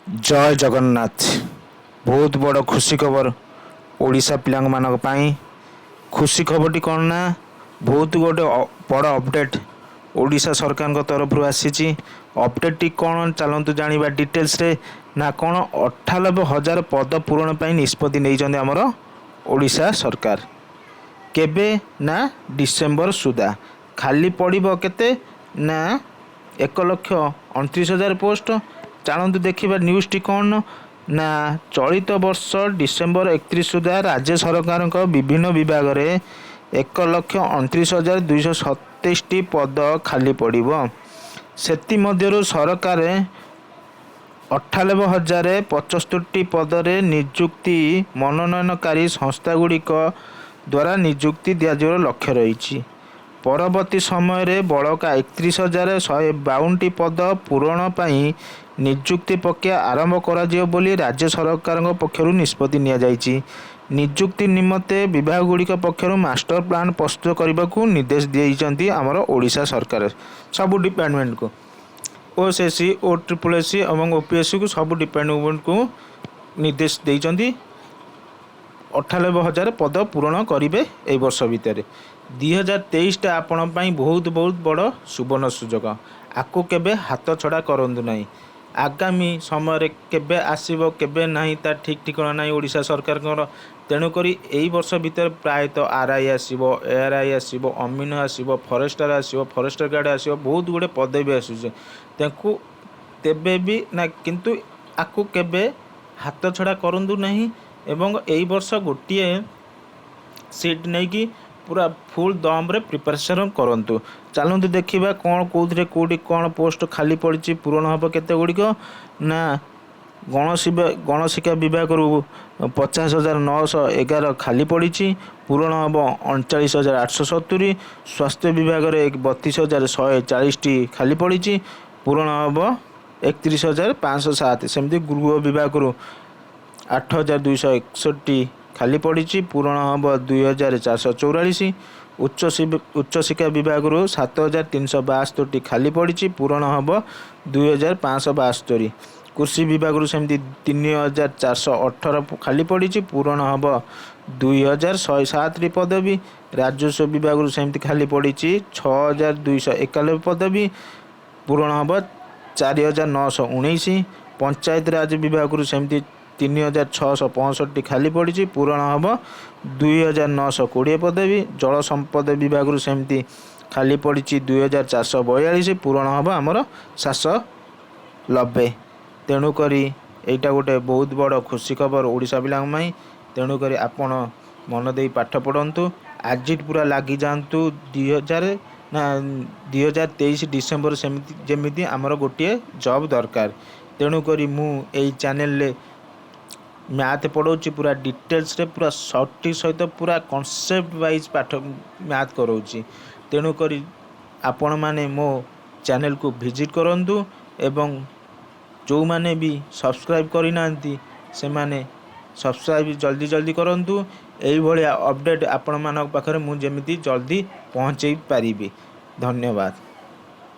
ଜୟ ଜଗନ୍ନାଥ। ବହୁତ ବଡ଼ ଖୁସି ଖବର ଓଡ଼ିଶା ପିଲାମାନଙ୍କ ପାଇଁ। ଖୁସି ଖବରଟି କ'ଣ ନା, ବହୁତ ଗୋଟେ ବଡ଼ ଅପଡ଼େଟ୍ ଓଡ଼ିଶା ସରକାରଙ୍କ ତରଫରୁ ଆସିଛି। ଅପଡ଼େଟ୍ଟି କ'ଣ, ଚାଲନ୍ତୁ ଜାଣିବା ଡିଟେଲ୍ସରେ। ନା କ'ଣ, 98,000 ପଦ ପୂରଣ ପାଇଁ ନିଷ୍ପତ୍ତି ନେଇଛନ୍ତି ଆମର ଓଡ଼ିଶା ସରକାର। କେବେ ନା ଡିସେମ୍ବର ସୁଦ୍ଧା ଖାଲି ପଡ଼ିବ କେତେ ନା 1,29,000 ପୋଷ୍ଟ। ଚାଲନ୍ତୁ ଦେଖିବା ନ୍ୟୁଜ୍ଟି କ'ଣ ନା, ଚଳିତ ବର୍ଷ ଡିସେମ୍ବର 31 ସୁଦ୍ଧା ରାଜ୍ୟ ସରକାରଙ୍କ ବିଭିନ୍ନ ବିଭାଗରେ 1,29,227ଟି ପଦ ଖାଲି ପଡ଼ିବ। ସେଥିମଧ୍ୟରୁ ସରକାର 98,075ଟି ପଦରେ ନିଯୁକ୍ତି ମନୋନୟନକାରୀ ସଂସ୍ଥାଗୁଡ଼ିକ ଦ୍ୱାରା ନିଯୁକ୍ତି ଦିଆଯିବାର ଲକ୍ଷ୍ୟ ରହିଛି। ପରବର୍ତ୍ତୀ ସମୟରେ ବଳକା 31,152ଟି ପଦ ପୂରଣ ପାଇଁ ନିଯୁକ୍ତି ପ୍ରକ୍ରିୟା ଆରମ୍ଭ କରାଯିବ ବୋଲି ରାଜ୍ୟ ସରକାରଙ୍କ ପକ୍ଷରୁ ନିଷ୍ପତ୍ତି ନିଆଯାଇଛି। ନିଯୁକ୍ତି ନିମନ୍ତେ ବିଭାଗଗୁଡ଼ିକ ପକ୍ଷରୁ ମାଷ୍ଟର ପ୍ଲାନ୍ ପ୍ରସ୍ତୁତ କରିବାକୁ ନିର୍ଦ୍ଦେଶ ଦେଇଛନ୍ତି ଆମର ଓଡ଼ିଶା ସରକାର ସବୁ ଡିପାର୍ଟମେଣ୍ଟକୁ। ଓ ଏସ୍ ଏସ୍ ସି, ଓ ଟ୍ରିପଲ୍ ଏସ୍ ସି ଏବଂ ଓ ପି ଏସ୍ ସିକୁ, ସବୁ ଡିପାର୍ଟମେଣ୍ଟକୁ ନିର୍ଦ୍ଦେଶ ଦେଇଛନ୍ତି, 98,000 ପଦ ପୂରଣ କରିବେ ଏଇ ବର୍ଷ ଭିତରେ। 2023ଟା ଆପଣଙ୍କ ପାଇଁ ବହୁତ ବହୁତ ବଡ଼ ସୁବର୍ଣ୍ଣ ସୁଯୋଗ। ଆକୁ କେବେ ହାତ ଛଡ଼ା କରନ୍ତୁ ନାହିଁ। ଆଗାମୀ ସମୟରେ କେବେ ଆସିବ, କେବେ ନାହିଁ, ତା ଠିକ୍ ଠିକଣା ନାହିଁ ଓଡ଼ିଶା ସରକାରଙ୍କର। ତେଣୁକରି ଏଇ ବର୍ଷ ଭିତରେ ପ୍ରାୟତଃ ଆର୍ I ଆସିବ, ଏ ଆର୍ I ଆସିବ, ଅମିନ ଆସିବ, ଫରେଷ୍ଟର ଆସିବ, ଫରେଷ୍ଟର ଗାର୍ଡ଼ ଆସିବ, ବହୁତ ଗୁଡ଼ିଏ ପଦବୀ ଆସୁଛି। ତାଙ୍କୁ ତେବେ ବି ନା, କିନ୍ତୁ ଆକୁ କେବେ ହାତ ଛଡ଼ା କରନ୍ତୁ ନାହିଁ ଏବଂ ଏଇ ବର୍ଷ ଗୋଟିଏ ସିଟ୍ ନେଇକି ପୁରା ଫୁଲ୍ ଦମ୍ରେ ପ୍ରିପାରେସନ୍ କରନ୍ତୁ। ଚାଲନ୍ତୁ ଦେଖିବା କ'ଣ, କେଉଁଥିରେ କେଉଁଠି କ'ଣ ପୋଷ୍ଟ ଖାଲି ପଡ଼ିଛି, ପୂରଣ ହେବ କେତେ ଗୁଡ଼ିକ। ନା ଗଣଶିକ୍ଷା ବିଭାଗରୁ 50,911 ଖାଲି ପଡ଼ିଛି, ପୂରଣ ହେବ 39,870। ସ୍ୱାସ୍ଥ୍ୟ ବିଭାଗରେ 32,140ଟି ଖାଲି ପଡ଼ିଛି, ପୂରଣ ହେବ 31,507। ସେମିତି ଗୃହ ବିଭାଗରୁ 8261 ଖାଲି ପଡ଼ିଛି, ପୂରଣ ହେବ 2444। ଉଚ୍ଚଶିକ୍ଷା ବିଭାଗରୁ 7372ଟି ଖାଲି ପଡ଼ିଛି, ପୂରଣ ହେବ 2572। କୃଷି ବିଭାଗରୁ ସେମିତି 3418 ଖାଲି ପଡ଼ିଛି, ପୂରଣ ହେବ 2107ଟି ପଦବୀ। ରାଜସ୍ୱ ବିଭାଗରୁ ସେମିତି ଖାଲି ପଡ଼ିଛି 6291 ପଦବୀ, ପୂରଣ ହେବ 4919। ପଞ୍ଚାୟତରାଜ ବିଭାଗରୁ ସେମିତି 3665 ଖାଲି ପଡ଼ିଛି, ପୂରଣ ହେବ 2920 ପଦବୀ। ଜଳ ସମ୍ପଦ ବିଭାଗରୁ ସେମିତି ଖାଲି ପଡ଼ିଛି 2442, ପୂରଣ ହେବ ଆମର 790। ତେଣୁକରି ଏଇଟା ଗୋଟେ ବହୁତ ବଡ଼ ଖୁସି ଖବର ଓଡ଼ିଶା ପିଲାଙ୍କ ପାଇଁ। ତେଣୁକରି ଆପଣ ମନ ଦେଇ ପାଠ ପଢ଼ନ୍ତୁ, ଆଜି ପୁରା ଲାଗିଯାଆନ୍ତୁ। ଦୁଇ ହଜାର ନା 2023 ଡିସେମ୍ବର ସେମିତି ଯେମିତି ଆମର ଗୋଟିଏ ଜବ୍ ଦରକାର। ତେଣୁକରି ମୁଁ ଏଇ ଚ୍ୟାନେଲରେ ମ୍ୟାଥ୍ ପଢ଼ଉଛି ପୁରା ଡିଟେଲ୍ସରେ, ପୁରା ସଠିକ୍ ସହିତ, ପୁରା କନସେପ୍ଟ ୱାଇଜ୍ ପାଠ ମ୍ୟାଥ୍ କରାଉଛି। ତେଣୁକରି ଆପଣମାନେ ମୋ ଚ୍ୟାନେଲକୁ ଭିଜିଟ୍ କରନ୍ତୁ ଏବଂ ଯେଉଁମାନେ ବି ସବସ୍କ୍ରାଇବ୍ କରିନାହାନ୍ତି, ସେମାନେ ସବସ୍କ୍ରାଇବ୍ ଜଲ୍ଦି ଜଲ୍ଦି କରନ୍ତୁ। ଏଇଭଳିଆ ଅପଡ଼େଟ୍ ଆପଣମାନଙ୍କ ପାଖରେ ମୁଁ ଯେମିତି ଜଲ୍ଦି ପହଞ୍ଚେଇ ପାରିବି। ଧନ୍ୟବାଦ।